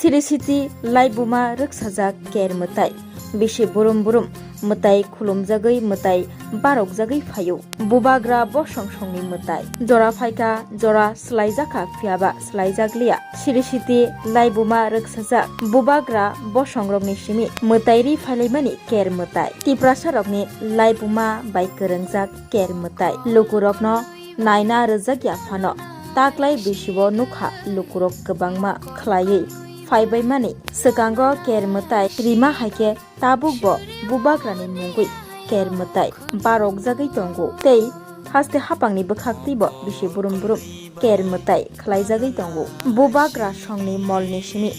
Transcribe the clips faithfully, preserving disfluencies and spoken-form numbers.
Siri siti laibuma rwksajak ker mwtai. Bisi burum burum mwtai khulumjagwi mwtai barokjagwi phaio. Bubagra bosong songni mwtai. Jora phaikha, jora swlaijakha, phiyaba swlaijakliya. Siri siti laibuma rwksajak bubagra bosongrokni simi mwtai ri phailaimani ker mwtai. Tiprasarokni laibuma bai kwrwngjak ker mwtai. Lukurokno naina rwjakya phano, taklai bisio nukha lukurok kwbangma khwlaiwi phaibaimani. Swkango ker mwtai rima hai khe tabukbo bubagrani mungwi ker mwtai barokjagwi tongo tei haste haphangni bwkhaktwibo bisi burum burum ker mwtai khwlaijagwi tongo. Bubagra songni molni simi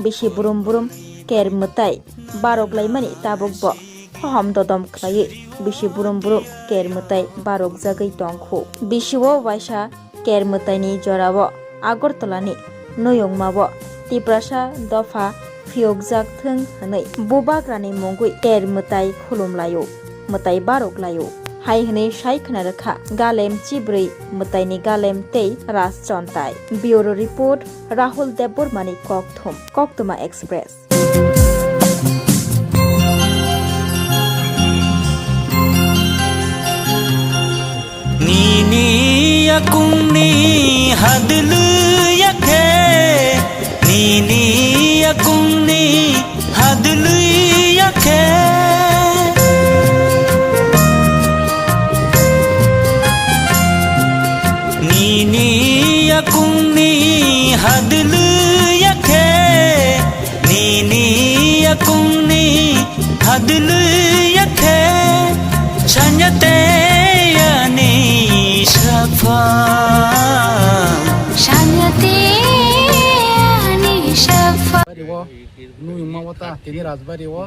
bisi burum burum ker mwtai baroklaimani tabukbo hohom dodom khlaiwi bisi burum burum ker mwtai barokjagwi tongkhu. Bisio waisa ker mwtaini jorao Agartala ni noyongmao Tiprasa dopha phiyokjak thwng hwnwi bubagrani mungwi ker mwtai khulumlaio, mwtai baroklaio hai hwnwi sai khna rwkha Galem chibrwi mwtaini Galem tei Rajchontai. Bureau Report, Rahul Debbarmani kokthum, Koktwma Express. Nini yakungni hadlwi yakhe, nini yakungni hadlwi yakhe. Nini yakungni hadlwi yakhe, nini yakungni hadlwi yakhe, sanyate ani safa. Sanyate ani safa. Nuyung mawata tini Rajbari o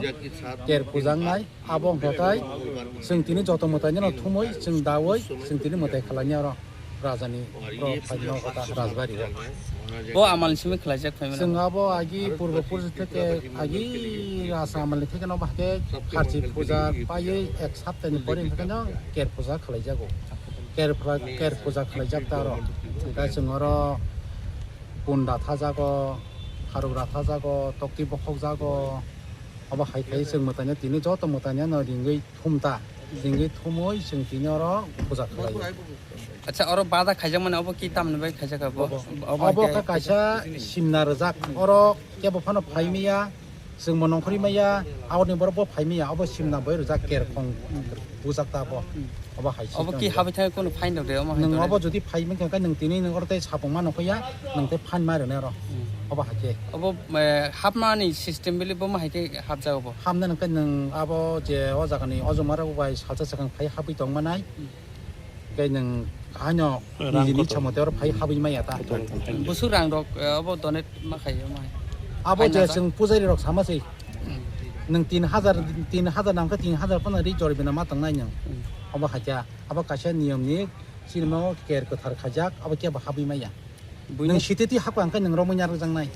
ker pujangnai. Abo wngkha khe chwng tini joto mwtaino thumwi, chwng dawi, chwng tini mwtai khlainai oro rajani rok phaino kota Rajbari o. Bo amalni simi khlaijak phaimani. Chwng abo agi purbo pursi theke agi rasa amalni theke no bahke kharchi puja paiwi ek saptani pore hwnkhe no ker puja khlaijago. Ker pha-, ker puja khlaijak ta oro. Hwnkhe chwng oro punda thajago, kharok ra thajago, tokti bokhok jago. Obo hai khai chwng mwtaino tini joto mwtaino no ringwi thum ta, ringwi thumwi chwng tini oro puja khlai. Acha, oro bada khaijak mani obo ki tamni bai khaijak abo? Obo, obo obo hai khe kaisa simna rwjak. Oro kebo phano phai maya, chwng bo nongkhorwi maya, aboni borok bo phai maya, obo simna bai rwjak kerkhong. Bujak ta bo. Hmm. Obo hai se obo ki tong. Habwi thangwi kunu fine rok de, omo hai nwng tong obo de. Jodi phai mankha khe nwng tini nwng oro tei sapung ma nokho ya, nwng tei fine ma rwnai oro. Hmm. Obo hai khe. Obo, eh, hapmani system bili bo ma hai khe hapjak obo. Hapna nwng khe nwng abo je o jaga ni o joma rok bai salsa swkang phai hapwi tong manai. Hmm. Khe nwng haino rang nini kotor. Ichha mote oro phai hapwi maya ta. Kotor, kotor. Busuk rang rok, eh, obo donate ma khai omo hai. Abo je chwng pujari rok sama se. Hmm. Nwng tin hajar, tin hajar nang khe tin hajar phano ri jor bina ma tong nai nwng. Hmm. Obo hai khe. Abo kaisa niyom ni sinima o ker kwthar khaijak, abo kebo habwi maya. Buino nwng sititi hapkha hwnkhe nwng romwi narwkjaknai.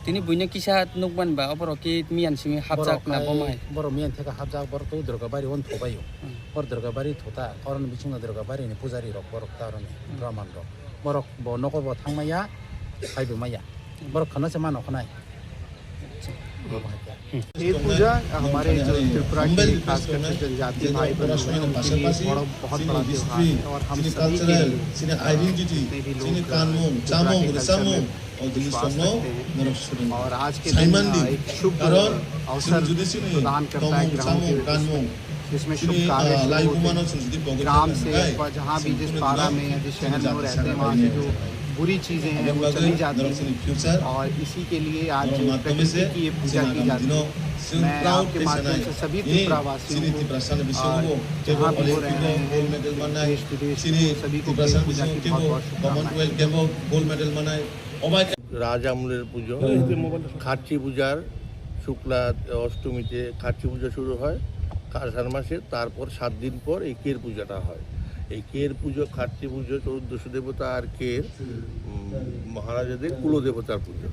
Tini buino kisa nukmani ba, oborok ki miyan simi hapjak na bo mai? Borok miyan theka hapjak, borok to Durga Bari o thwbaio. Hmm. Bor Durga Bari thota, oroni bisingo Durga Bari ni pujari rok borok ta oroni, hmm, Brahman rok. Borok bo nogo bo thangmaya, phaibo maya. Hmm. Borok khana se mano khnai. ये पूजा हमारे जो त्रिपुरा के, खास करके जनजाति भाई बहन हैं, उनके लिए बड़ा, बहुत बड़ा त्योहार है और हम सभी के लिए, अ, जितने भी लोग, अ, त्रिपुरा के कल्चर में विश्वास रखते हैं। और आज के दिन, अ, एक शुभ अवसर प्रदान करता है ग्रामों के लिए, जिसमें, जिसमें शुभ कार्य शुरू होते हैं। ग्राम से अथवा जहाँ भी जिस पारा में या जिस शहर में वो रहते हैं, वहाँ से जो बुरी चीजें हैं, वो चली जाती हैं। और इसी के लिए आज प्रकृति की ये पूजा की जाती है। मैं आपके माध्यम से सभी त्रिपुरा वासियों को, अ, जहाँ भी वो रह रहे हैं, देश विदेश में, सभी को ये पूजा की बहुत बहुत शुभकामनाएं। রাজ আমলের পুজো। খার্চি পূজার শুক্লা অষ্টমীতে খার্চি পুজো শুরু হয় আষাঢ় মাসে, তারপর সাত দিন পর এই কের পূজাটা হয়। এই কের পুজো, খার্চি পুজো, চৌদ্দশো দেবতা আর কের, উম, মহারাজাদের কুলদেবতার পুজো।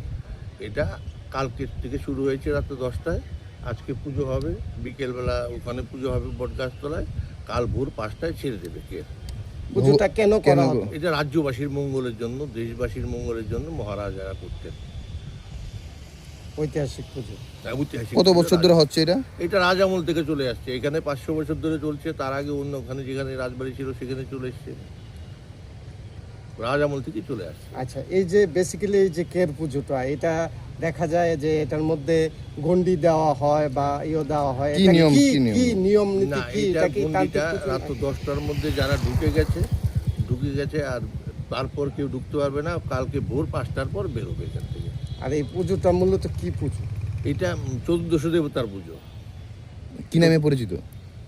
এটা কালকের থেকে শুরু হয়েছে রাত্রে দশটায়। আজকে পুজো হবে, বিকেলবেলা ওখানে পুজো হবে বটগাছতলায়, কাল ভোর পাঁচটায় ছেড়ে দেবে কের। পুজোটা কেন করা হবে? এটা রাজ্যবাসীর মঙ্গলের জন্য, দেশবাসীর মঙ্গলের জন্য মহারাজারা করতেন। ঐতিহাসিক পুজো। হ্যাঁ, ঐতিহাসিক কত পুজো, বছর ধরে হচ্ছে এটা? এটা রাজ আমল থেকে চলে আসছে। এখানে পাঁচশো বছর ধরে চলছে, তার আগে অন্য ওখানে যেখানে রাজবাড়ি ছিল সেখানে চলে এসছে। রাজ আমল থেকে চলে আসছে। আচ্ছা, এই যে basically এই যে কের পুজোটা, এটা দেখা যায় যে এটার মধ্যে গন্ডি দেওয়া হয় বা ইয়ে দেওয়া হয়, কি এটা নিয়ম, কি, কি নিয়ম? কি নিয়ম নীতি, না, কি এটা এটা কি গন্ডিটা তান্ত্রিক পুজো রাত নাকি? দশটার মধ্যে যারা ঢুকে গেছে, ঢুকে গেছে, আর তারপর কেউ ঢুকতে পারবে না। কালকে ভোর পাঁচটার পর বেরোবে এখান থেকে। আর এই পুজোটা মূলত কি পুজো? এটা, উম, চতুর্দশ দেবতার পুজো। কি নামে পরিচিত?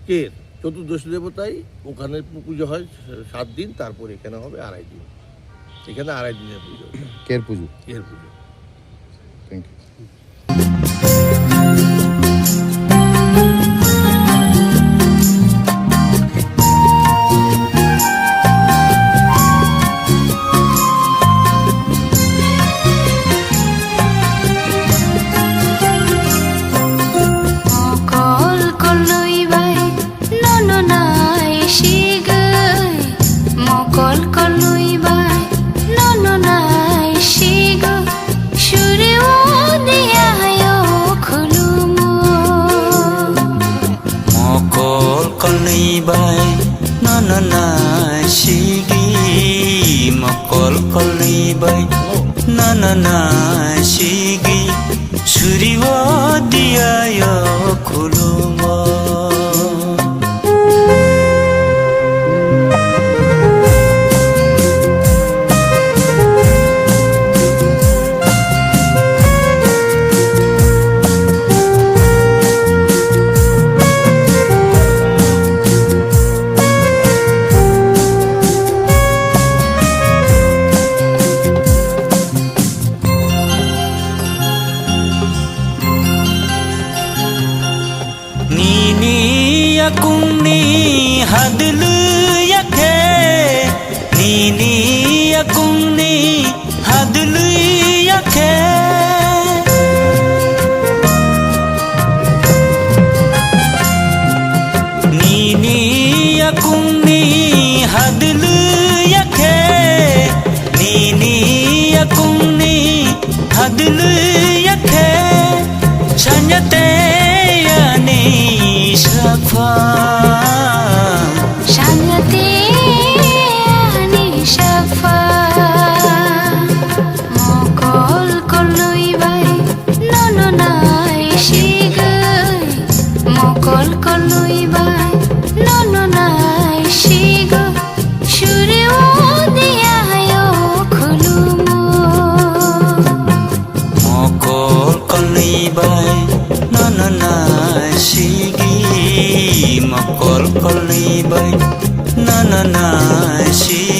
কের চতুর্দশ দেবতাই ওখানে পু-, পুজো হয় সা-, সাত দিন, তারপর এখানে হবে আড়াই দিন। এখানে আড়াই দিনের পুজো। কের পুজো। কের পুজো। Thank you. Mokol kolwi bai nono nai sigwi, mokol kolwi bai nono nai sigwi, suri o diya yo khulumo. Mokol kolwi bai nono nai sigwi, mokol kolwi bai nono nai sigwi, suri o diya yo khulumo. Nini yakungni hadlwi yakhe, nini yakungni hadlwi yakhe. Nini yakungni hadlwi yakhe, nini yakungni hadlwi yakhe, sanyate ani sakha. Sanyate ani sakha. Mokol kolwi bai nono nai sigwi, mokol kolwi bai nono nai sigwi, suri o diya yo khulumo. Mokol kolwi bai nono nai sigwi, mokol kolwi bai nono nai sigwi.